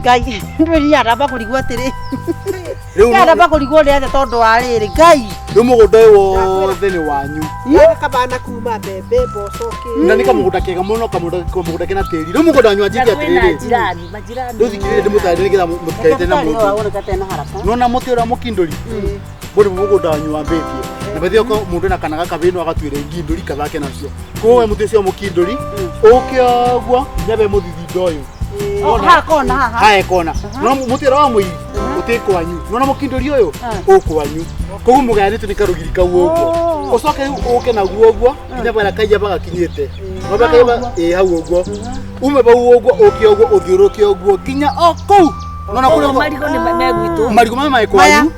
Ngai ndwĩria aramba kũrigwo atĩrĩ. Rĩu Aramba kũrigwo nĩ atĩa tondũ wa rĩrĩ Ngai. Rĩu mũgũnda ũyũ wothe nĩ wanyu. Kabana kuma mbembe mboco kĩ. Na nĩ kamũgũnda kega mũno, kamũgũnda kena tĩri. Rĩu mũgũnda wanyu Na wanjĩte kwĩna atĩrĩrĩ. jirani, majirani. Rĩu thikĩrĩria ndĩmũtarĩrie nĩgetha mũtikaite na mũndũ. Woneka tena haraka. Nona mũtĩ ũrĩa mũkindũri. Bũrĩ mũgũnda wanyu wambĩtie. Na bethe okorwo mũndũ ena kana gakabĩ no agatuĩra ingindũri kathake nacio. Koguo we mũtĩ ũcio mũkindũri ũke ũguo nginya be mũthithindo ũyũ. Oh, haha kona haha. Haya kona. No mũtĩ ũrĩa wa mũiri ũtĩ kwanyu. Nona mũkindũri ũyũ ũkwanyu. Koguo mũgayanĩtio nĩ karũgiri kau ũguo. Ũcoke rĩu ũke naguo ũguo nginya barĩa kaiyaba gakinyĩte. Barĩa kaiyaba ĩ hau ũguo. Ume bau ũguo ũke ũguo ũthiũrũke ũguo nginya o kũu. Nona kũrĩa ũguo Marigũ nĩ megwitũ. marigũ maya marĩ kwanyu.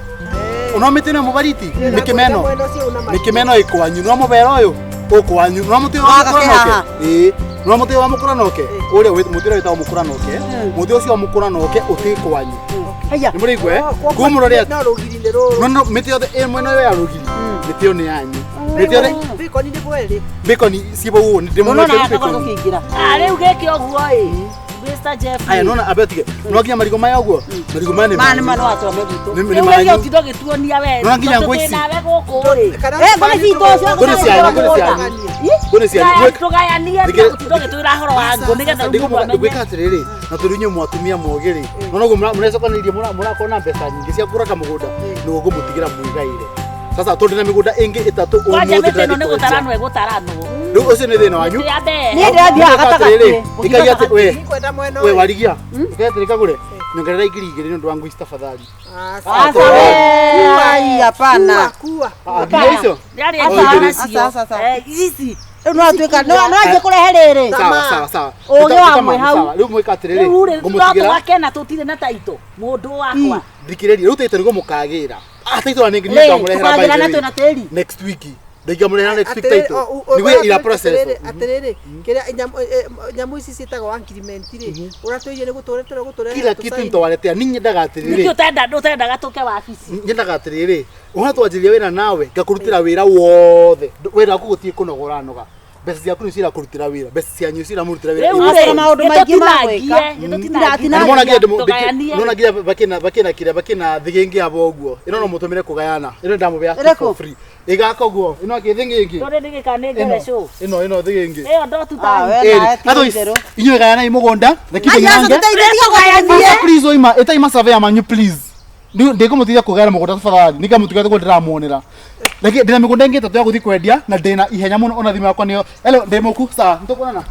Ona mĩtĩ ĩno mũbariti mĩkĩmeno Mwena ũcio una marigũ. mĩkĩmeno ĩ kwanyu no mũbera ũyũ ũkwanyu no mũtĩ wa Waga mũkũra kĩ noke haha? ĩĩ no mũtĩ wa mũkũra noke ũrĩa mũtĩ ũrĩa wĩtagwo mũkũra noke mũtĩ ũcio wa mũkũra noke ũtĩ kwanyu Haya. nĩ mũrĩigua eh Oh, koguo koguo mũrore no rũgiri nĩ rũrũ. no no mĩtĩ yothe ĩ mwena ũyũ ya rũgiri mĩtĩ ĩyo nĩ yanyu mĩtĩ yothe Bĩkoni nĩ bwerĩ. bacon ciĩ bau ũũ nĩ Nona ndĩmũrekeri haha bacon tũkĩingĩra. Ah, rĩu gĩkĩ ũguo ĩ. Mr. Jeff. aya nona ambe tige no nginya marigũ maya ũguo marigũ maya nĩ Maya nĩ manyu mano watũra megwitũ. Nĩ Rĩu manyu gĩkĩ ũtinda ũgĩtuonia we. Nona nginya Tondũ ngũ ici. twĩ nawe gũkũ rĩ. Kana Eh, ngũnĩ citũ cia Ngũnĩ cianyu, ngũnĩ cianyu. Ngũnĩ cianyu. Gaya- Tũgayanie Nĩkĩ- ũtinda ũgĩtwĩra ũhoro wa ngũ nĩgetha rĩu mũndũ amenye. Ndĩgwĩka atĩrĩrĩ na tondũ inyuĩ mwatumia mogĩ-rĩ nona ũguo mũrecokanĩrĩria mũrakorwo na mbeca nyingĩ cia kũgũra kamũgũnda nĩguo ngũmũtigĩra mwĩgaĩre sasa tondũ na mĩgũnda ĩngĩ ĩtatũ Kwanja ũmũthĩ mĩtĩ ĩno nĩ ndĩrathiĩ kwendia. gũtaranwo ĩgũtaranwo. Rĩu ũcio nĩ thĩna wanyu Mĩtĩ ya mbere. Niĩ ndĩrathiĩ haha Mũgwĩka atĩrĩrĩ, gatagatĩ. ĩkai atĩ we Nikwenda mwena we ũyũ. warigia ĩkai atĩrĩ kagũre nyongerera 2000 nĩ ũndũ wa ngũ ici tafadhali Aca we. Ai, hapana. Kua. Ah, nginya icio Rĩarĩ Aca, njega aca, nacio. aca, aca. Eh, ici. Rĩu no atuĩka no no anjie kũrehe rĩrĩ. sawa sawa sawa Ũgĩ Tũta- wa tũta mwĩ hau. sawa. Rĩu mwĩka atĩrĩrĩ Rĩu rĩ, no ngũmũtigĩra tũgake na tũtirĩ na taitũ. Mũndũ wakwa. thikĩrĩria rĩu taitũ nĩguo mũkagĩra ah taitũ na nĩ Rĩ, ngamũrehera by tũkagĩra the na way. twĩna tĩri. next week ndingamũrehera next week Atĩrĩrĩ, taitũ o- nĩguo ira process Atĩrĩrĩ, kĩrĩa nyamũ ici ciĩtagwo increment rĩ, ũratwĩire nĩ gũtũretera gũtũrehera kila kitu tũcaini. nitawaletea ni nyendaga Nĩkĩ atiriri ũtenda ũtendaga tũke wabici? nyendaga atiriri ũhana twanjĩrĩria wĩra nawe ngakũrutĩra wĩra wothe wĩra waku gũtirĩ kũnoga ũranoga mbeca ciaku nĩcio irakũrutĩra wĩra mbeca cianyu nĩcio iramũrutĩra wĩra Rĩu Ĩ- rĩ, Aca, maũndũ maingĩ ma gwĩka. nĩtũtinangie, Na nĩmwona nginya tũgayanie. nĩmwona nginya bakĩna kĩrĩa bakĩna thĩgĩngĩ yabo ũguo ĩno no mũtũmĩre kũgayana ĩno ndamũbea Ĩrĩkũ? for free ĩgaka ũguo ĩno akĩ thĩgĩngĩ Tũrĩ nĩgĩka nĩ ngerecũ. ĩno thĩgĩngĩ Ĩyo ndotu Ah, ta we Ĩrĩ. nawe ti Otherwise, itherũ. inyuĩ gayanai mũgũnda reke Ai, aca, ndĩnange. tũteithĩrĩrie kũgayania. Sasa please oima ĩtai masurveyor manyu please ndĩkũmũteithia kũgayana mũgũnda tafadhali nĩngamũtiga tũguo ndĩramuonera reke ndĩna mĩgũnda ĩngĩ ĩtatũ ya gũthiĩ kwendia na ndĩna ihenya mũno ona thimũ yakwa nĩyo hello ndĩ mũku sawa nĩtũkuonana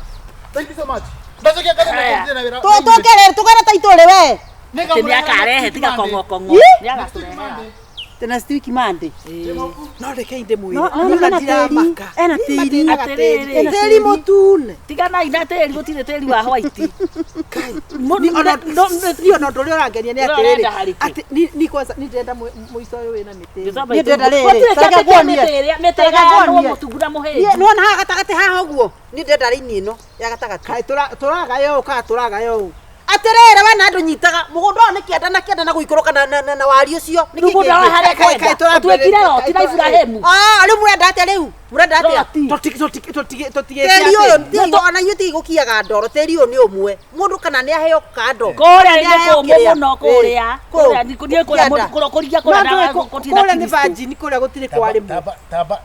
thank you so much ndacokia ngatho nĩ kũrutĩra wĩra Tũke rĩrĩ tũgere taitũ rĩ we. Atĩ nĩakarehe tiga kong'okong'o. Ĩ? Nĩagatũrehera. Tena wiki Monday. No rekei ndĩmwĩre. No, no, Niĩ ena tĩri. ndiramaka. Ena Niĩ tĩri. matindaga Atĩrĩrĩ. tĩri. Tĩri mũtune. Tiganai na tĩri gũtirĩ tĩri wa white. Niĩ ona ũndũ ũrĩa ũrangenia nĩ Ũrĩa atĩrĩrĩ, ũrenda harĩkũ? atĩ ni kwanza ni ndĩrenda mũico ũyũ wĩna mĩtĩ ĩno. Niĩ ndĩrenda rĩrĩ, Gũtirĩ tareke kĩndũ kĩa nguonie. mĩtĩ ĩrĩa mĩtĩ Tareke ĩgayanwo nguonie. mũtungu na Niĩ mũhĩnju. nĩwona haha gatagatĩ haha ũguo. Niĩ ndĩrenda raini ĩno ya gatagatĩ. Kaĩ tũragaya ũũ kana tũragaya ũũ? Atĩrĩrĩ we na andũ nyitaga mũgũnda ũyũ nĩ kĩanda na kĩanda na gũikũrũka na wariĩ ũcio. Nĩkĩ Mũgũnda wa kĩngĩ? harĩa Kaĩ- kaĩ kwenda. tũrambĩrĩria- Ũtuĩkire roti na kaĩ tũra- Iburahĩmu. Ah, rĩu mũrenda atĩa rĩu? Mũrenda atĩa? Roti. Tũtigĩte Tĩri ũyũ atĩ. tĩri ona inyuĩ tigai gũkiaga ndoro tĩri ũyũ nĩ ũmwe mũndũ kana nĩ aheo kando Kũrĩa nĩ nĩ aheo kũmũ kĩrĩa. mũno kũrĩa. Kũ? Kũrĩa nĩ kũrĩa Kĩanda. kũrĩa kũrĩa kũrĩa No, na ndũĩ gũtirĩ na kũrĩa nĩ Kristo. virgin, kũrĩa gũtirĩ kwarĩmwo. Tamba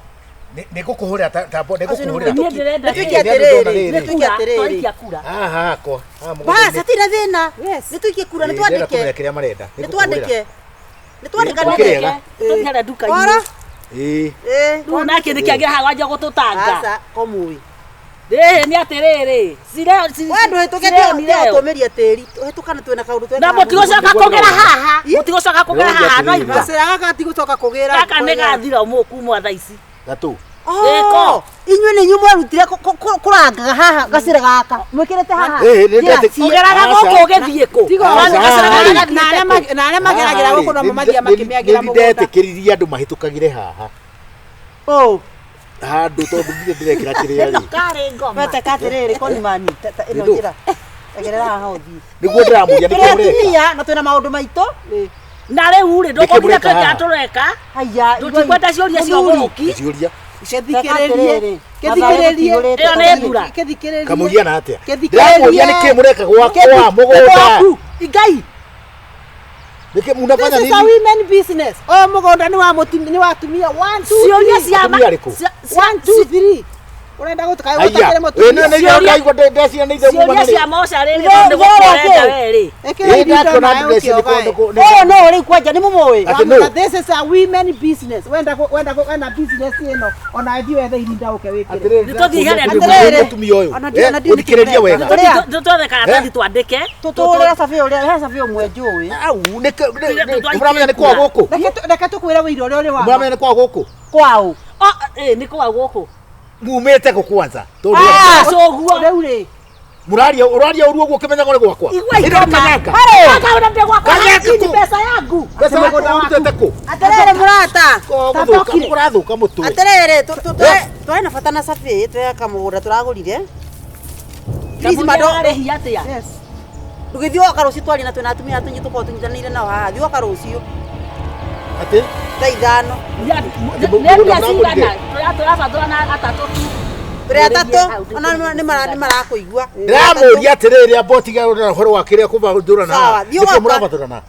nĩ ngũkũhũrĩra tamba nĩ Acio nĩ ngũkũhũrĩra. Niĩ ndĩrenda Nĩ tuĩke Nĩ andũ atĩrĩrĩ ndona rĩrĩ. nĩ tuĩke kura, atĩrĩrĩ twaikia kura. Haha hakwa. Haha bas mũgũnda-inĩ. hatirĩ thĩna Yes. nĩ tuikie kura nĩ Ĩĩ, ndĩrenda twandĩke kũmenya kĩrĩa marenda. nĩ twandĩke nĩ twandĩkanĩre Kĩrĩega. Tũthiĩ harĩa nduka-inĩ. ora Ĩĩ. ĩĩ Rĩu nake nĩkĩagĩra haha wanjia gũtũtanga. aca komũĩ Rĩrĩ nĩ atĩrĩrĩ. Cireo we ndũhĩtũke tũmĩria tĩri hĩtũkana twĩna kaũndũ twĩna Na mũtigũcoka kũgera haha. Mũtigũcoka kũgera Ndĩroria haha no atĩrĩrĩ. igua. Gacĩra gaka gatigũcoka kũgĩra. Gaka nĩ gathira mũkumwa thaa ici. Gatũ. Ĩko. inyuĩ nĩ inyuĩ mwerutire kũrangaga haha gacĩra gaka mwĩkĩrĩte haha Ĩĩ, nĩ Njĩra ndetĩ- cia- Ũgeraga Aca. gũkũ ũgĩthiĩ kũ? Tiga Aca. Gacĩra gaka Aca. gathiĩte Na arĩa kũ? na arĩa mageragĩra gũkũ no mathiaga makĩmĩagĩra mũgũnda. Nĩndetĩkĩririe andũ mahĩtũkagĩre haha. Ũ. Handũ tondũ ndirĩ ndĩrekĩra kĩrĩa rĩ. Karĩ ngoma. Weteka atĩrĩrĩ konimani ĩno Nĩndũ. njĩra egerera haha ũthiĩ Nĩguo ndĩramũria nĩkĩo tũrĩ mũreka. atumia na twĩna maũndũ maitũ Na rĩu rĩ Nĩkĩ ndũkũrire mũreka twĩka haha? tũreka. haya Tũtikwenda ciũria cia ũgũrũki. Ciũria. Kĩthikĩrĩrie. Kĩthikĩrĩrie. Ĩyo nĩ mbura. Kĩthikĩrĩrie. Kamũria na atĩa? Kĩthikĩrĩrie. Ndĩramũria nĩkĩ mũreka gwakwa Kĩthi- mũgũnda. Gwaku. Ngai. Nĩkĩ munafanya This is a nini? women business. O mũgũnda nĩ wa mũtumia nĩ wa atumia 1 2 Ciũria 3. cia Atumia arĩkũ? 1 2 3. Ũrenda gũtuka Aya, ũtakĩre ĩ mũtumia. nĩ nĩ ndaigua ndeciria nĩ ithe Ciũria cia mocarĩ rĩ, Ithe- tondũ ithe ũrĩa nĩgũkũrenda kĩ? we rĩ. Ĩkĩra Ĩ irinda ndakĩona nawe ndeciria ũkĩogae. nĩ Ũyũ no rĩu kwanja nĩ mũmũĩ. Atĩ nũ? This is a women business. Wenda wenda wenda business ĩno ona thiĩ wethe irinda ũke wĩkĩre. Atĩrĩrĩ, Nĩtũthiĩ harĩa Atĩrĩrĩ. mũtumia ũyũ. Ona ndiũ- ona ndiũ nĩkĩ Ũthikĩrĩrie wega. Ũrĩa? Tũtwethe karatathi twandĩke. Tũtũrĩra cabi ũrĩa he cabi ũmwe njũĩ. Au, nĩ mũramenya nĩ kwa gũkũ? Reke tũkwĩre wĩira ũrĩa ũrĩ wa. Mũramenya nĩ kwa gũkũ? Kwao. O, ĩ, nĩ kwa gũkũ. Mumĩte kũ kwanza? Tondũ Cũguo. Rĩu rĩ. mũraria ũraria ũru ũguo ũkĩmenyaga nĩ gwakwa. Igua Ĩno nĩ ikoma. kanyanga. Kanga ũrĩa gwakwa. Kanyanga Hii ni kũ? pesa yangu. Mbeca yaku ũrutĩte kũ? Atĩrĩrĩ mũrata. Gũthũka kũrathũka mũtwe. Atĩrĩrĩ twarĩ na bata na cabi twĩ kamũgũnda tũragũrire. Please Kaburi mado ararĩhia atĩa? Yes. ndũgĩthiĩ woka rũciũ twarie na twĩna atumia tũnyitũ tũkorwo tũnyitanĩire nao haha. Thiĩ woka rũciũ Atĩ thaa ithano. Nĩ mbia cigana? Tũrabatarana atatũ tu. Tũrĩ atatũ ona nĩ marakũigua. ndĩramũria atĩrĩrĩ amba ũtige ũhoro wa kĩrĩa kũbathũrana Sawa, thiĩ nĩkĩo gwakwa. mũrabathũrana.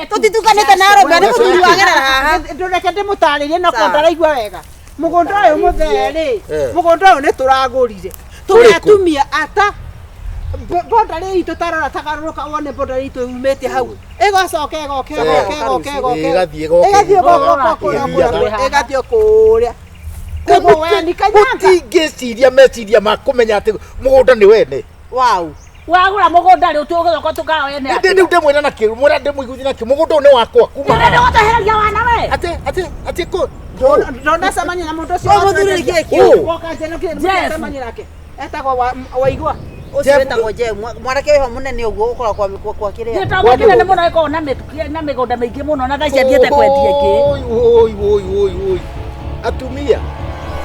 Tũtitukanĩte na arũme nĩ mũthuri wagerera haha. Ndũreke ndĩmũtarĩrie no Sawa. ndaraigua wega. Mũgũnda ũyũ mũthee rĩ, Eh. mũgũnda ũyũ nĩ tũragũrire. Tũrĩ Ũrĩkũ? atumia ata boundary itũ tarora tagarũrũka wone boundary itũ yumĩte hau. Ĩgacoka ĩgoka ĩgoka ĩgoka ĩgoka. Ĩgathiĩ ĩgoka. Ĩgathiĩ ĩgoka kũrĩa kũrĩa ĩgathiĩ kũrĩa. Koguo we nĩ kanyanga. Mũtingĩciria meciria ma kũmenya atĩ mũgũnda nĩ wene. Wow. Wagũra mũgũnda rĩ, ũtũgũcoka tũkawene Ndĩ rĩu ndĩmwĩra na kĩ mwĩra ndĩmũiguithie na kĩ mũgũnda ũyũ nĩ wakwa kuma Nĩ haha. gũtehereria wana we. Atĩ atĩ atĩ kũ Ndonacemania na mũndũ ũcio. Ũyũ mũthuri nĩ kĩĩ kĩu? Woka njenokire Jeff. mũcemania nake. Etagwo Waigua. Ũcio wĩtagwo Jeff. Mwanake wĩho mũnene ũguo ũkoragwo kwa kwa kĩrĩa. Gĩtonga kĩnene mũno gĩkoragwo na mĩgũnda mĩingĩ mũno na thaa ici athiĩte kwendia ĩngĩ. Oi oi oi oi oi. Atumia.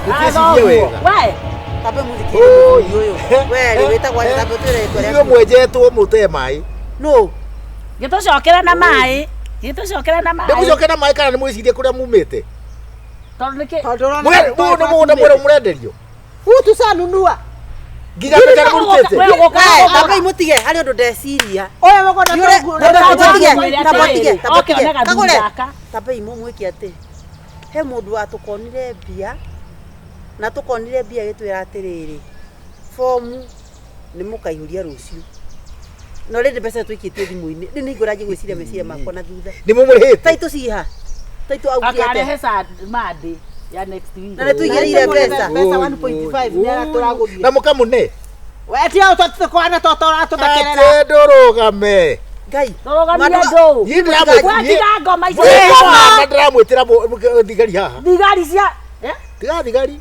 Mũtiĩcirie wega. We, Tambe mũthikĩrĩrie mũthuri ũyũ. We rĩ wĩtagwo atĩa? Tambe ũtwĩre rĩtwa Inyuĩ rĩaku. mwenjetwo mũte maĩ. Nũ? gĩtũcokere na maĩ. Gĩtũcokere na maĩ. Ndĩmũcoke na maĩ kana nĩmwĩcirie kũrĩa mumĩte? Tondũ nĩkĩ Tondũ ũrona Ũyũ nĩ mũgũnda mwerũ mũrenderio. Huu tucanunua. Nginya mbeca nĩmũrutĩte. We ũgũka We tambe mũtige harĩ ũndũ ndeciria. Ũyũ mũgũnda Tambe Oke, mũtige. one gathuri Kagũre. gaka. Tambe imũmwĩke atĩ he mũndũ watũkonire mbia na tũkonire mbia gĩtwĩra atĩrĩrĩ fomu nĩ mũkaihũria rũciũ no rĩndĩ mbeca tũikĩtie thimũ-inĩ rĩu nĩ ngũranjie gwĩciria meciria makwa na thutha Nĩ mũmũrĩhĩte. taitũ ciha taitũ augire Akarehe atĩa sa Monday ya next week. na nĩ tũigĩrĩire mbeca Mbeca 1.5 nĩ aratũragũrire. Na mũkamũne. We ti au tũkwana tũratũthekerera. Atĩ ndũrũgame. Ngai Tũrũgamie Mandũ- andũ. Niĩ ndĩramwĩ- Watiga ngoma icio. Mwĩkoma ndĩramwĩtĩra thigari haha. Thigari cia eh? Tiga thigari.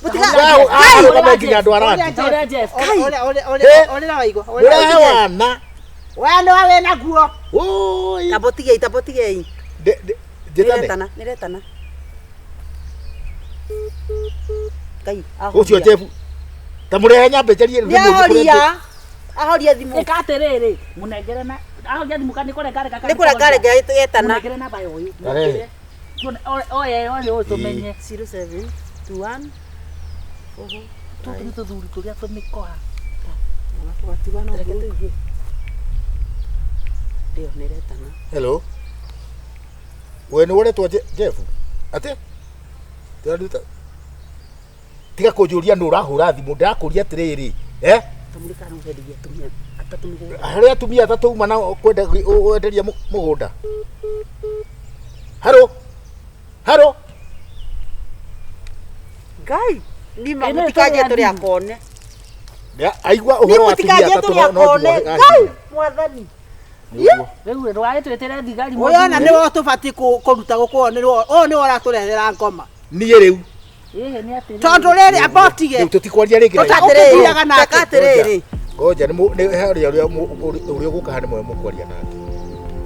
Mũtiga- Arũgame nginya andũ arandi. Ũrĩa Jeff. Ũrĩa Waigua. Mũrehe wana. We nĩ wa wĩna guo. Oi. tambo tigei tambo tigei Njĩtane. nĩretana nĩretana Ngai Ũcio ahoria Jeff. Ta mũrehe nyambe njarie nĩ ahoria ahoria thimũ Ĩka atĩrĩrĩ, mũnengere na ahoria thimũ kana nĩ kũrenga renga nĩ kũrenga renga yetana Mũnengere namba ya ũyũ. Arehe. Tuone oye oye ũyũ tũmenye. 07 21 Tũtũ nĩ tũthuri tũrĩa tũmĩkoha. Reke tũigue. Ndio nĩretana Hello. We nĩ ũretwo Jeff? Atĩ? Ndĩraruta. Tiga kũnjũria nũ ũrahũra thimũ ndĩrakũria atĩrĩrĩ. Eh? tamũrĩ kana ũrenderia atumia atatũ mũgũnda Harĩ atumia atatũ uma na kwenda wenderia mũgũnda. Haro. Haro. Ngai nima Ĩno mũtikaje ĩtũrĩa tũrĩ thimũ. akone Aigua ni ũhoro wa atumia mũtikaje atatũ tũrĩ no akone Ngai mwathani Rĩu ndũgagĩtwĩtĩre thigari Ũyũ ona nĩwe ũtũbatiĩ kũruta gũkũ ũyũ nĩwe ũratũrehera ngoma. Niĩ rĩu. Ĩhĩ nĩ atĩrĩrĩ. Tondũ rĩrĩ amba ũtige. Rĩu tũtikwaria rĩngĩ na Tũta- Atĩrĩrĩ, Ũkĩthiaga nake. teka atĩrĩrĩ Ngoja nĩ harĩa ũrĩa ũrĩa ũgũka haha nĩ mwe mũkwaria nake.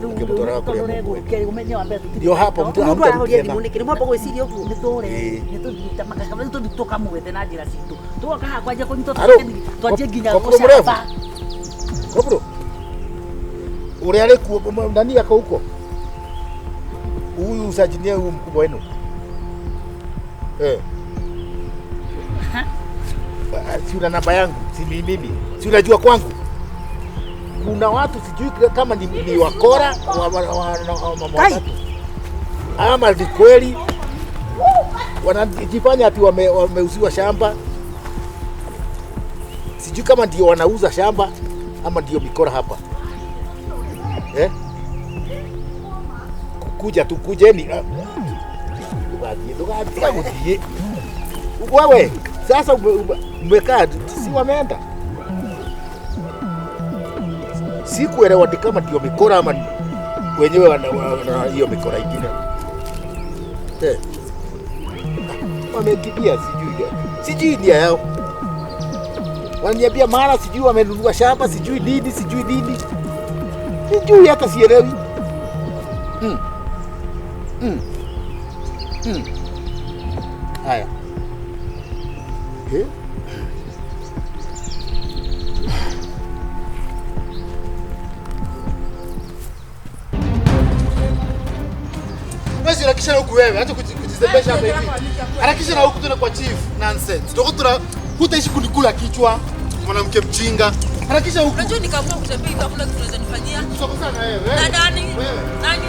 Rĩu Ngĩmũtwaraga tondũ kũrĩa ũregũrũkia ũmenye wa mbere tũtirĩ Ndio hapo mtu mũndũ arahoria hamtarudia thimũ nĩkĩ nĩ mwamba gwĩciria ũguo nĩ tũre Ĩĩ. nĩ tũthiĩte makaka rĩu tũthiĩ tũkamwethe na njĩra citũ tũgoka haha kwanjia kũnyitwo Aro, twanjie nginya kopro mũrefu. gũcamba Kopro. Ũrĩa arĩ kuo nani ako huko? Huyu sajinia huyu mkubwa wenu. Eh. Si una namba yangu, si ni mimi. Si unajua kwangu. Kuna watu sijui kama ni wakora wa ama ni kweli wanajifanya ati wameuziwa shamba. Sijui kama ndio wanauza shamba ama ndio mikora hapa. Eh? Kuja tu kujeni. Ndugathie. Wewe sasa umekaa si wameenda. Sikuelewa ni kama ndio mikora ama wenyewe wana hiyo mikora ingine. Eh. Wamekimbia sijui. Sijui nia yao. Wananiambia mara sijui wamenunua shamba, sijui nini, sijui nini. Sijui hata sielewi. Haya. Eh? Wewe harakisha na huku wewe, acha kujizembesha hapa hivi. Harakisha na huku tena kwa chief. Nonsense. Ndio hutaishi kunikula kichwa, mwanamke mjinga. Harakisha huku. Unajua nikaamua kutembea hivi hakuna kitu unaweza nifanyia. Sasa sana wewe. Na nani? Wewe. Nani?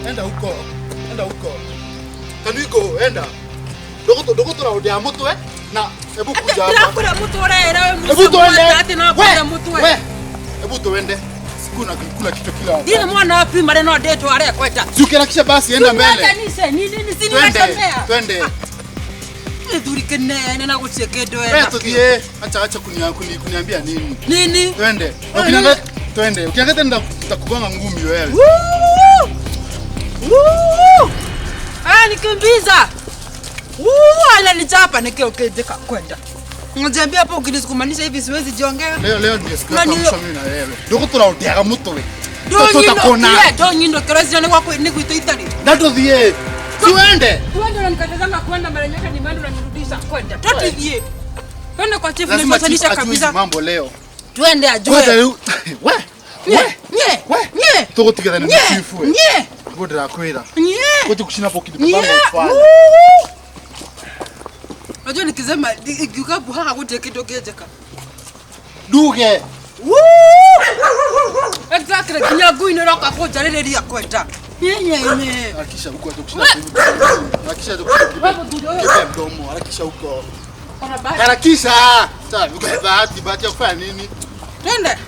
Enda huko. Enda huko. Kanuiko, enda. Dogo tuna moto eh? Na hebu kuja hapa. Hakuna mtu ora wewe mtu. Hebu tuende. Wewe mtu wewe. Hebu tuende. Siku na kula kichwa kila wakati. Ndine mwana wapi mare no ndeto are kweta. Ukiharakisha basi enda mbele. Nini nini si nimetembea. Twende. Nithuri kinene na gutie kindu wega. Wewe tuthie. Acha kuniambia nini? Nini? Twende. Ukiangalia twende. Ukiangalia nitakugonga ngumi wewe. Nikimbiza. Ananichapa nikiokejeka kwenda. Unaniambia hapo ukinisukumanisha hivi siwezi jiongea. Leo ndio siku ya mwisho mimi na wewe. Ndio turaondeaga mutwe. Tutakona. Ndio nyindo kerezi ni kwako ni kuita Italy. Ndio tuende. Tuende unanikatazanga kwenda mara nyaka ni mando unanirudisha kwenda. Tutie. Twende kwa chief nimeshanisha kabisa. Mambo leo. Twende ajue. We. Nye. Nye. Tugotigana na chief we. Nye. Godra kwira. Nye. Kote kushina hapo kitu kama ufanye. Unajua nikisema ikiukabu haka kote kitu kiejeka. Duge. Exactly. Kinyagu inoroka koja rĩrĩria kwenda. Nye. Harakisha huko acha kushina. Harakisha huko. Kipe mdomo, harakisha huko. Harakisha. Sasa bahati ya kufanya nini? Twende.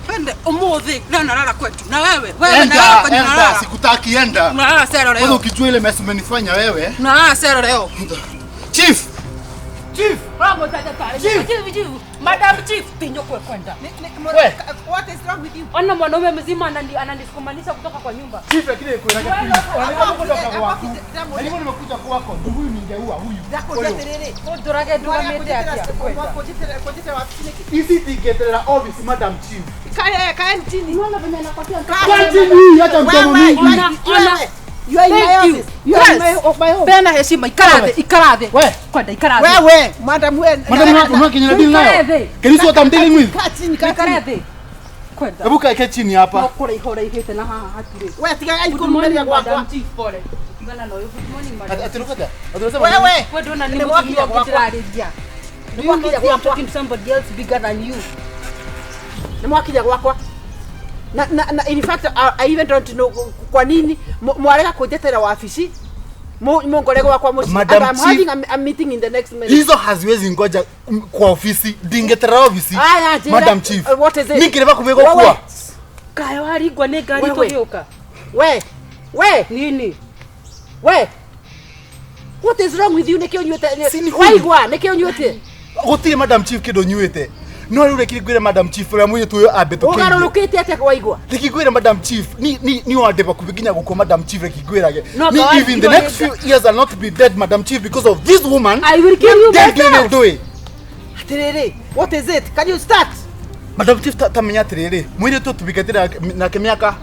Twende umuthi leo nalala kwetu. Na wewe, wewe nalala kwenye nalala. Sikutaki enda. Nalala sero leo. Wewe ukijua ile mess umenifanya wewe. Nalala sero leo. Chief. Chief. Chief. Madam Chief, tinyokwe kwenda. What is wrong with you? Ona mwanaume mzima ananisukumanisha kutoka kwa nyumba. Chief lakini kuna kutoka kwako. Nilikuwa nimekuja kwako, huyu ningeua huyu. Ndurage ndugamite atia. Hizi tingeterera office Madam Chief. Kae chini. Unaona venye anapatia. Kae chini, hata mdomo mingi. Ona. You are in my office. You are in my home. Peana heshima, ikarathe. Wewe. Kwenda ikarathe. Wewe, madam wewe. Madam unaona kenye deal nayo? Can you see what I'm dealing with? Kaa chini, ikarathe. Kwenda. Hebu kae chini hapa. Nokora ihora ihete na haha hatire. Wewe tiga aikurumeria gwakwa. Chief pole. Tigana nayo. Good morning madam. Atirukaja. Atirusema. Wewe. Wewe ndona ni mtu wa kutirarĩria. Nimwakinya I'm talking to somebody else bigger than you. Nimwakinya gwakwa. Na in fact I even don't know kwa nini mwarega kunjetera wafici mungore gwakwa muciĩ. And I'm having a meeting in the next minute. Hizo haziwezi ngoja kwa ofisi, ndingetera ofisi. Madam Chief. What is it? Nikireba kubego kwa. Kayo harigwa nĩ ngari tũgĩũka. We. Nini? We. What is wrong with you? Nĩkĩo ũnyuĩte? Waigua, nĩkĩo ũnyuĩte? Gũtirĩ Madam Chief kĩndũ nyuĩte. No rĩu reke ngwĩre Madam Chief ũrĩa mũirĩtu ũyũ ambĩtũkĩirie. Ũgarũrũkĩte atĩa waigua? Reke ngwĩre Madam Chief, ni wande bakubi nginya gũkua Madam Chief reke ngwĩrage. Ni if in the next few years I'll not be dead Madam Chief because of this woman. I will kill you myself. Atĩrĩrĩ, what is it? Can you start? Madam Chief ta menya atĩrĩrĩ, mũirĩtu tũbikanĩtie nake mĩaka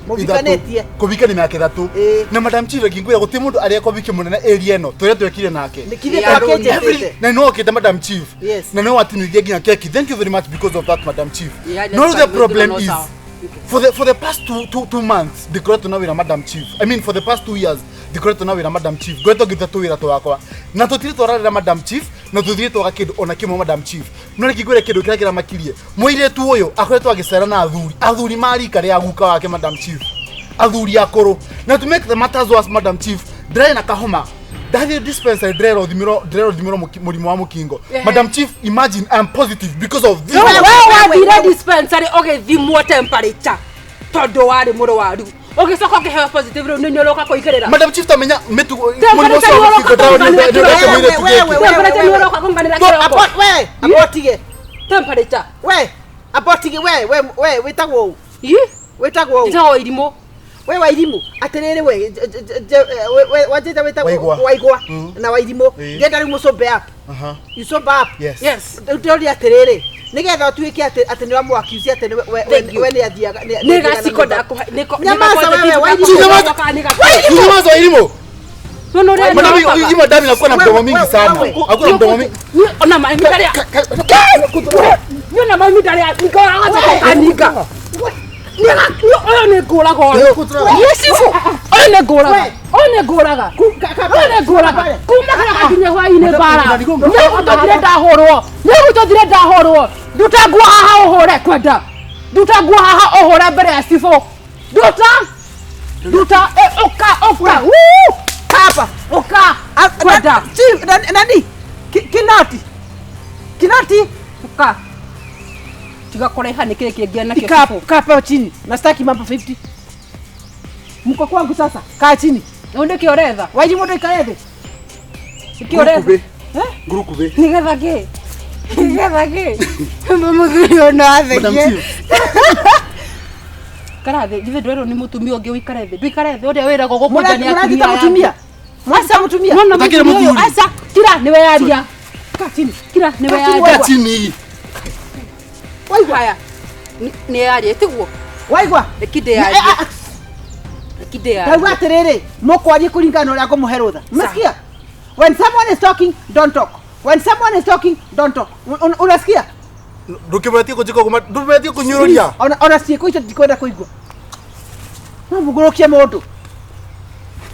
Mũbikanĩtie. Kũbika nĩ mĩaka 3. Na Madam Chief reke ngwĩre gũtirĩ mũndũ arĩa kũbikia mũnene area ĩno tũrĩa twekire nake. Nĩkĩrĩ twakĩnjĩtĩte. Na no okĩte Madam Chief. Yes. Na no watinithia nginya keki. Thank you very much because of that Madam Chief. No, the problem is for the past two months ndikoretwo na wĩra Madam Chief. I mean for the past 2 years ndikoretwo na wĩra Madam Chief. Ngoretwo ngĩruta tũwĩra twakwa. Na tũtirĩ twararĩra Madam Chief Na tuthire twaga kindu ona kimwe Madam Chief. No nikigwire kindu kiria kiramakirie. Muiretu uyu akoretwo agicera na athuri. Athuri marika ria guka wake Madam Chief. Athuri akuru. Na to make the matters worse Madam Chief, ndire na kahoma. Ndathi dispensary ndire thimiro murimu wa mukingo. Madam Chief, imagine I am positive because of this. Wewe wathire dispensary ũgĩthimwo temperature tondũ warĩ mũrwaru. Ũgĩcoka ũkĩheo positive rĩu nĩ ũroka kũigĩrĩra. Madam Chief tamenya mĩtugo mũrimũ ũcio wa mũkingo Temperature nĩ ũroka kũnganĩra kĩroko. We, abotige. Temperature. We, abotige we we we wĩtagwo ũ? Wĩtagwo ũ? Njĩtagwo Irimũ. We Wairimu atiriri we wajita wĩtagwo Waigwa na Wairimu ndenda rĩu mũcombe up. You sober up. Yes. Yes. Ndĩroria atiriri nigetha ũtuĩke atĩ atĩ nĩ wamũ-accuse atĩ we nĩ athiaga nĩ gaciko ndakũhe Nyamaza wewe Wairimu. Nyamaza Wairimu. Madam, hii madam inakuwa na mdomo mingi sana. Hakuna mdomo mingi. Ona mami ndaria. Ona mami ndaria nikoraga kaninga. Oyo nĩ ngũraga ũyũ. Yusufu, oyo nĩ ngũraga. Oyo nĩ ngũraga. Oyo nĩ ngũraga. Kuma kĩroko nginya hwaĩ-inĩ mbara. Nĩgũtũthire ndahũrwo. Nĩgũtũthire ndahũrwo. Nduta nguo haha ũhũre kwenda. Nduta nguo haha ũhũre mbere ya cibũ. Nduta. Nduta ũka ũka. Hapa. Ũka. Kwenda. Nani? Kinati. Kinati. Ũka. Tiga kũraiha nĩ kĩrĩ kĩngĩ nakĩo. Kaa pao chini. Na sitaki mambo 50. Mko kwangu sasa. Kaa chini. Nĩ kĩ ũretha? Wairimu ndũikare thĩ. Nĩ kĩ ũretha? Ngurukube. Nĩgetha kĩ? Nĩgetha kĩ? Mũthuri ona athekie. Ikara thĩ, githĩ ndwerwo nĩ mũtumia ũngĩ ũikare thĩ. Ndũikare thĩ ũrĩa wĩragwo gũkũnja nĩ atumia aya. Mũrathita mũtumia. Mũrathita mũtumia. Nona mũtumia ũyũ. Aca, kira nĩwe yaria. Kaa chini. Kira nĩwe yaria. Kaa chini. Waigua. Haya. Nĩ yaria tiguo. Waigua. Reke ndĩyarie. Reke ndĩyarie. Ndauga atĩrĩrĩ, mũkwarie kũringana na ũrĩa ngũmũhe rũtha. Umesikia? When someone is talking, don't talk. When someone is talking, don't talk. Unasikia? Ndũkĩbetie kũnjĩka ũguo, ndũbetie kũnyũrũria. Ona ciĩko icio ndikwenda kũigua. No mũgũrũkie mũndũ.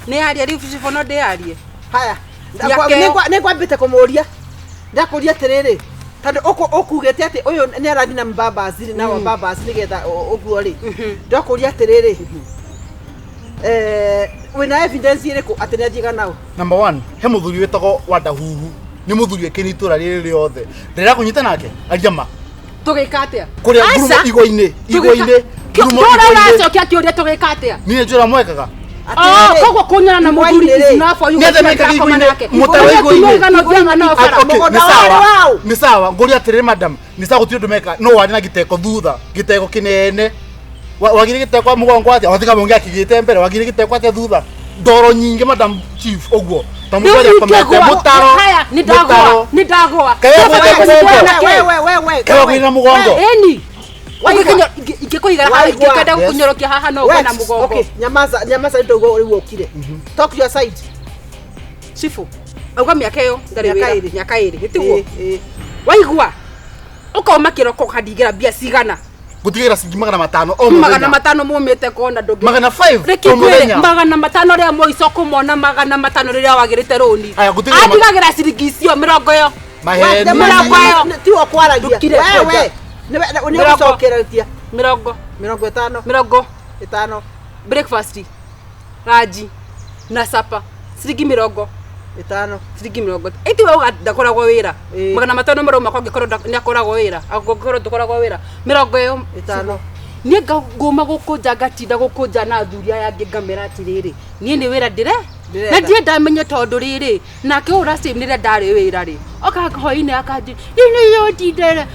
Nĩ yaria rĩu cibũ no ndĩyarie. Haya. Nĩngwambĩte kũmũria. Ndakũria atĩrĩrĩ, tondũ ũkugĩte atĩ ũyũ nĩ arathiĩ na mbambaci na wambambaci nĩgetha ũguo rĩ. Ndakũria atĩrĩrĩ, wĩna evidence ĩrĩkũ atĩ nĩ athiaga nao? Number 1, he mũthuri wĩtagwo Wandahuhu. Nĩ mũthuri wĩkĩire itũra rĩrĩ rĩothe. Ndĩrenda kũnyita nake aria ma. Tũgĩka atĩa? Kũrĩa ngurumo igwa-inĩ, igwa-inĩ, ngurumo igwa-inĩ. Ũracokia kĩũria tũgĩka atĩa? Niĩ njũra mwekaga. Koguo kũnyona na mũthuri is enough for you. Nĩ atĩa mekaga igwa-inĩ, mũtaro igwa-inĩ. Nĩ sawa, ngũria atĩrĩrĩ madam, nĩ sawa gũtirĩ ũndũ meka, no warĩ na gĩteko thutha, gĩteko kĩnene. Wagire gĩteko mũgongo atĩa? Wathika mũngĩ akĩgĩte mbere, wagire gĩteko atĩa thutha? Ndoro nyingĩ Madam Chief ũguo. Ta mũndũ arĩa akomete mũtaro. Nĩ ndagũa, nĩ ndagũa. Kaĩ wagũire na mũgongo? Ĩni. Ingĩkũigĩra haha, ingĩkenda gũkũnyorokia haha no ũgwe na mũgongo. Okay, nyamaza, nyamaza nĩ ndauga rĩu ũkire. Talk your side. Chifu, auga mĩaka ĩyo ndarĩ wĩra, mĩaka ĩrĩ, nĩtiguo? Waigua? Ũkauma kĩroko ũkandigĩra mbia cigana? Gũtigĩra ciringi 500 o mũthenya. 500 mumĩte kona ndũngĩ. 500 o mũthenya. 500 rĩa mũico kũmona 500 rĩrĩa wagĩrĩte rũni. Atigagĩra ciringi icio mĩrongo ĩyo. Maheni. Mĩrongo ĩyo. Tiwo kwaragia. Wewe. Nĩ ũgũcokereria. Mĩrongo. 50. Mĩrongo. 5. Breakfast. Ranji. Na sapa. Ciringi 50. Ciringi 50. Ĩti we ndakoragwo wĩra. 500 marauma kwa angĩkorwo nĩ akoragwo wĩra. Angĩkorwo ndũkoragwo wĩra. Mĩrongo ĩyo 5. Niĩ ngũma gũkũnja ngatinda gũkũnja na athuri aya angĩ ngamera atĩrĩrĩ, niĩ nĩ wĩra ndĩre na ndirĩ ndamenya tondũ rĩrĩ nake ũyũ last time rĩrĩa ndarĩ wĩra rĩ oka hwaĩ-inĩ akanjĩra nĩ ũtindire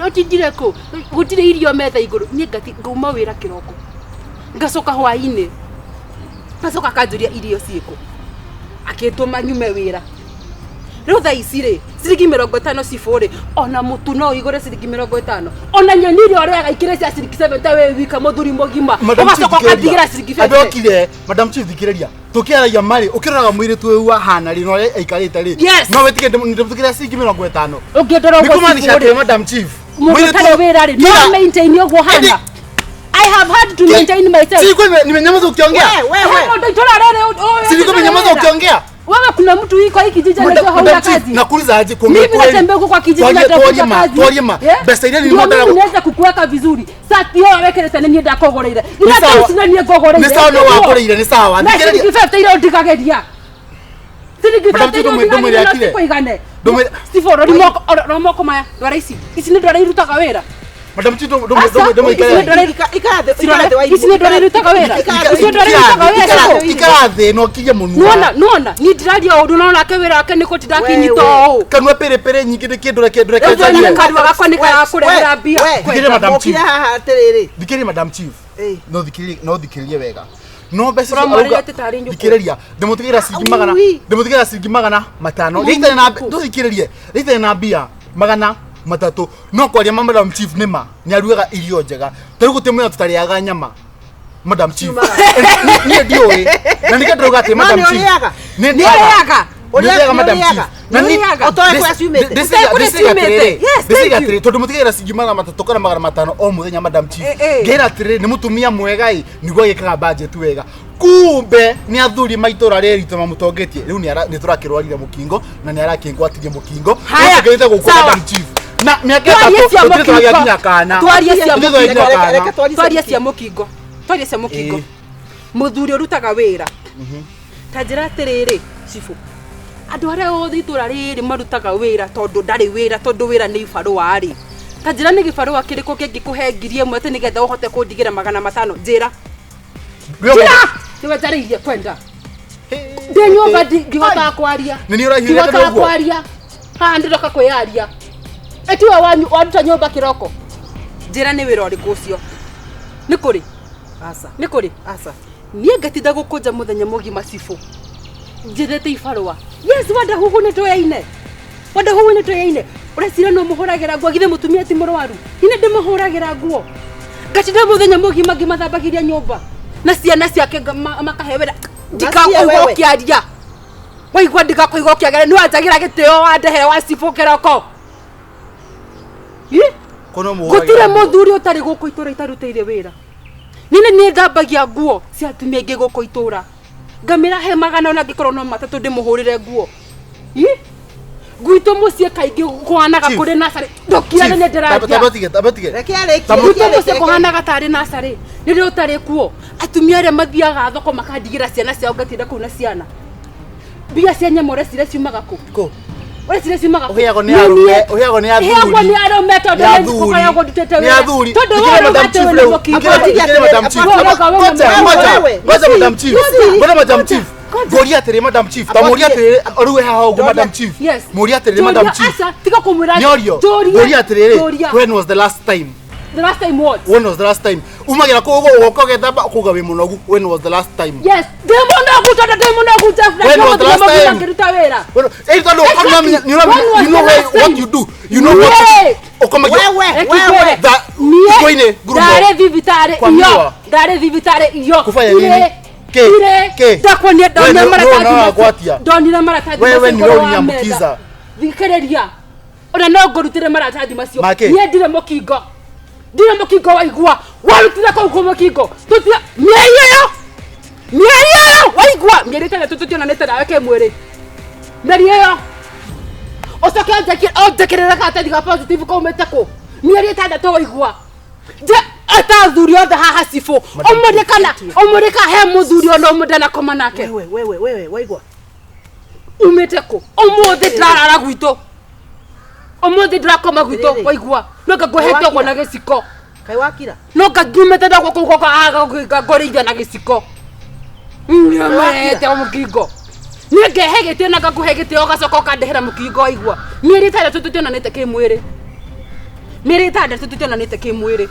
ũtindire kũ gũtirĩ irio metha igũrũ. Niĩ ngauma wĩra kĩroko ngacoka hwaĩ-inĩ ngacoka akanjũria irio ciĩkũ akĩtũma nyume wĩra. Rĩu thaa ici rĩ ciringi 50 cibũ rĩ ona mũtu no ũigũre ciringi 50 ona nyeni iria ũrĩaga ikĩrĩ cia ciringi 70 wĩ wika mũthuri mũgima ũgacoka ũkandigĩra ciringi 50. Andokire Madam Chief thikĩrĩria tũkĩaragia marĩ ũkĩroraga mũirĩtu ũyũ ahana rĩ na ũrĩa aikarĩte rĩ no wĩtĩke ndĩmũtigĩra ciringi 50 ũngĩndora ũguo nĩ kũmaanisha atĩ Madam Chief mũndũ ũtarĩ wĩra rĩ no maintain ũguo hana. I have had to maintain myself. Siko nimenyamaza ukiongea. Wewe. Wewe. Siko nimenyamaza ukiongea. Wewe kuna mtu hii kwa hii kijiji anajua hauna kazi. Nakuuliza aje kuongea Mimi kweli. natembea huko kwa kijiji Twarie- natafuta twarie ma, kazi. twarie ma. Yeah? Mbeca iria Ndio nilimwatara mimi naweza kukuweka vizuri. Sasa hiyo wekere tena niĩ ndakũgũrĩire. Nĩ Ira sawa. thaa ici na niĩ ngũgũrĩire. Nĩ sawa no wangũrĩire, nĩ sawa. Na Thikĩrĩria- ciringi 50 iria ũndigagĩria. Ciringi Madam 50 Chief, iria ndũmwĩre ũndigagĩria no akire. cikũigane. Ndũmwĩre- Steve, rori moko, rora moko maya, ndwara ici. Ici nĩ ndwara irutaga wĩra. Madam Chief, Asa, ndũmũikare. Ikara thĩ Wairimũ. Ici nĩ ndwara irutaga wĩra. Ikara Ici nĩ ndwara irutaga wĩra. Ikara thĩ na ũkirie mũnua. Nuona, nuona, niĩ ndiraria ũndũ no nake wĩra wake nĩ kũtinda akĩnyita ũũ. Kanua pĩrĩpĩrĩ nyingĩ nĩ kĩndũ reke ndũreke Rĩu njarie. nĩ kanua gakwa nĩ karakũrehera mbia. Thikĩrĩria Madam Chief. Mũkire haha atĩrĩrĩ. Thikĩrĩria Madam Chief. Ĩ. No thikĩrĩrie, no thikĩrĩrie wega. No mbeca icio Ũramwarĩria arauga atĩ tarĩ nyũkwa. thikĩrĩria ndĩmũtigĩra ciringi magana Ui. ndĩmũtigĩra ciringi 500 rĩitarĩ na ndũthikĩrĩrie rĩitarĩ na mbia 300 no kwaria ma Madam Chief nĩ ma nĩ arugaga irio njega tarĩu gũtirĩ mũthenya tũtarĩaga nyama Madam Chief niĩ ndiũĩ na nĩkĩo ndĩrauga atĩ No Madam nĩ Chief ũrĩaga. nĩ Nĩ ũrĩaga. Nĩ ũrĩaga Madam Nĩ Chief ũrĩaga. Na Nĩ niĩ- ũrĩaga. Ũtoĩ kũrĩa ciumĩte. Ũtoĩ kũrĩa ciumĩte. Yes, thank ndĩciga you. atĩrĩ tondũ mũtigagĩra ciringi 300 kana 500 o mũthenya Madam Chief Eh, eh. ngera atĩrĩrĩ nĩ mũtumia mwega ĩ nĩguo agĩkaga budget wega kumbe nĩ athuri ma itũra rĩrĩ ritũ mamũtongetie rĩu nĩ tũrakĩrwarire mũkingo na nĩ arakĩngwatirie mũkingo Haya, Rĩu tũkĩrĩte gũkũ sawa. Madam Chief na mĩaka Twarie 3 cia tũtirĩ tũragĩa mũkingo. nginya kana Twarie cia Tũtirĩ tũragĩa nginya mũkingo. kana. Reke twarie Twarie cia mũkingo. Twarie cia mũkingo. Ĩ. Mũthuri ũrutaga wĩra. Ta njĩra atĩrĩrĩ, cibũ. Andũ arĩa othe itũra rĩrĩ marutaga wĩra tondũ ndarĩ wĩra tondũ wĩra nĩ ibarũa rĩ. Ta njĩra nĩ gĩbarũa kĩrĩkũ kĩngĩkũhe 1000 atĩ nĩgetha ũhote kũndigĩra 500? Njĩra. Njĩra! Nĩwe njarĩirie kwenda. Ndĩ nyũmba ndihotaga kwaria. Nĩ niĩ ũrahiũrĩte Ndihotaga ũguo? kwaria. Haha ndĩroka kwĩyaria. Ĩtiwe wanyu waruta nyũmba kĩroko. Njĩra nĩ wĩra ũrĩkũ ũcio? Nĩ kũrĩ? Aca. Nĩ kũrĩ? Aca. Niĩ ngatinda gũkũnja mũthenya mũgima cibũ. Njethete ibarũa. Yes, wanda huhu nĩ tũyaine. Wanda huhu nĩ tũyaine. Ũreciria no mũhũragĩra nguo githĩ mũtumia ti mũrwaru. Niĩ ndĩmũhũragĩra nguo. Ngatinda mũthenya mũgima ngĩmathambagĩria nyũmba. Na ciana ciake makahe wĩra. Ndikakũigua wewe. ũkĩaria. Waigua ndikakũigua ũkĩaria. Nĩ wanjagĩra gĩtĩo wandehere wa cibũ kĩroko. Ĩ? Kono mũhũragĩra Gũtirĩ nguo. mũthuri ũtarĩ gũkũ itũra itarutĩire wĩra. Niĩ nĩ thambagia nguo cia atumia aingĩ gũkũ itũra. Ngamĩra he 100 ona angĩkorwo no 3 ndĩmũhũrĩre nguo. Ĩ? Gwitũ mũciĩ kaingĩ kũhanaga Chief. kũrĩ nacarĩ. Ndũkirane nĩ ndĩraria. Tamba tige, tamba tige. Reke arĩkie. Tamba- Gwitũ mũciĩ kũhanaga tarĩ nacarĩ. Rĩrĩa ũtarĩ kuo atumia arĩa mathiaga thoko makandigĩra ciana ciao ngatinda kũu na ciana. Mbia cia nyama ũreciria ciumaga kũ? Kũ? Ũreciria ciumaga kũ? Ũheagwo nĩ Nĩ arũme, niĩ. ũheagwo nĩ athuri. Heagwo nĩ arũme tondũ Nĩ nĩ athuri. ngũkoragwo ndutĩte Nĩ wĩra. athuri. Tondũ Thikĩrĩria wewe Madam ũrauga atĩ Chief wĩna rĩu. mũkingo. Thikĩrĩria Madam Chief. Wewe ũrauga wĩna Ngoja, mũkingo. ngoja, Wewe. ngoja Madam Chief. Ngoja Madam Chief. Ngoja. Ngoria atĩrĩ Madam Chief. Ta mũria atĩrĩrĩ, rĩu haha ũguo Madam Chief. Yes. Mũria atĩrĩrĩ Madam Njũria, Chief. aca, tiga kũmwĩra. Nĩorio. Njũria. Ngoria atĩrĩrĩ, Njũria. when was the last time? The last time what? When was the last time? Umagira kũu ũguo ũgoka ũgethamba ũkauga wĩ mũnogu. When was the last time? Yes. Ndĩ mũnogu tondũ ndĩ mũnogu Jeff, na When was the mũthenya last mũgima time? ngĩruta wĩra. When- Eh, tondũ Exactly. ũkamenya- nĩ ũramenya- When was you know the why- last what time? you do. You know what Niĩ. ũkomagia- Wewe, Reke wewe. ngwĩre. Tha- Niĩ thikũ-inĩ, ngurumo. ndarĩ thibitarĩ Kwa iyo miwa. ndarĩ thibitarĩ iyo Kufanya nini? Irĩ. Kĩ? Irĩ. Kĩ? Ndakuonia We ndonire nĩ- maratathi nĩ macio. ũragwatia. Ndonire maratathi Wewe macio nĩwe igũrũ wa ũrĩnyamũkiza. metha. Thikĩrĩria ona no ngũrutĩre maratathi macio Makĩ? niĩ ndirĩ mũkingo ndirĩ mũkingo waigua warutire kũu kũ mũkingo tũtia mĩeri ĩyo mĩeri ĩyo waigua mĩeri 6 tũtionanĩte nawe kĩmwĩrĩ mĩeri ĩyo ũcoke ũnjĩkĩrĩre karatathi ga positive kaumĩte kũ mĩeri 6 waigua nje ata athuri othe haha cibũ ũmũrie kana ũmũrie kana he mũthuri ona ũmwe ndanakoma nake Wewe, wewe, wewe, waigua. umĩte kũ ũmũthĩ ndĩrarara gwitũ ũmũthĩ ndĩrakoma gwitũ Rĩrĩ. waigua no ngangũhete ũguo na gĩciko Kaĩ wakira. no nganyumĩte ndagwo kũu gũka ngũrĩithia na gĩciko nyumĩte mũkingo niĩ ngehe gĩtĩo na ngakũhe gĩtĩo ũgacoka ũkandehera mũkingo waigua mĩeri 6 tũtionanĩte kĩmwĩrĩ mĩeri 6 tũtionanĩte kĩmwĩrĩ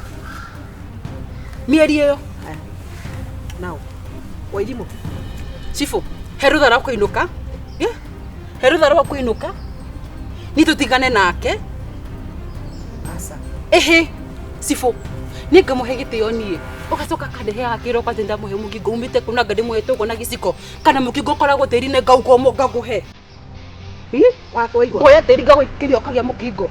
mĩeri ĩyo Haya. Now. Wairimũ. cibũ he rũtha rwa kũinũka Yeah. he rũtha rwa kũinũka niĩ tũtigane nake Aca. ĩhĩ cibũ niĩ ngamũhe gĩtĩo niĩ ũgacoka akandeheaga kĩroko atĩ ndamũhe mũkingo umĩte kũ na nga ndĩmũhete ũguo na gĩciko kana mũkingo ũkoragwo tĩri-inĩ ngauga ũmwe ngakũhe Waigua. ngoya tĩri ngagũikĩria ũkagĩa mũkingo